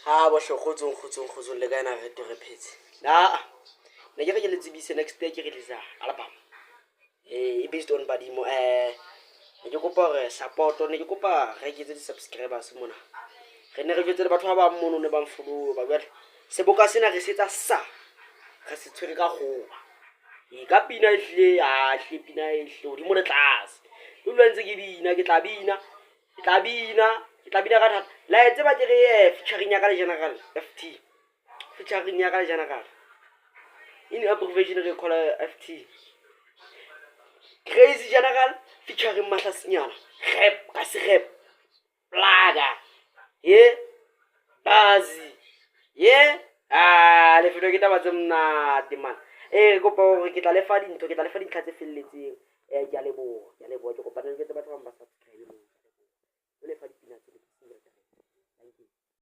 Ha bohle, kgotsong, kgotsong, kgotsong, le kae? Na re te re phetse? Aa, ne ke re ke le tsebise, next year ke release album e based on badimo. Ne ke kopa hore support, ne ke kopa re eketse di-subscribers mona. Re ne re jwetse le batho ba bang mono ne bang follow ba. Jwale seboka sena re se etsa sa re se tshwere ka kgoba ee, ka pina e hlile a hlile, pina e hlile hodimo le tlase. Ke dula ntse ke bina, ke tla bina, ke tla bina, ke tla bina ka thata. La e tseba ke re featuring ya ka le General FT, featuring ya ka le General, in abbreviation re call FT, Crazy General featuring Mahlasinyana, rap ka se rap plaga ye bazi ye. A lefelo ke taba tse monate man. Ee, ke kopa hore ke tla lefa dintho, ke tla lefa dintlha tse felletseng. Ke a leboha, ke a leboha. Ke kopa le jwetse batho ba bang ba subscribe moo o lefa dipina tse.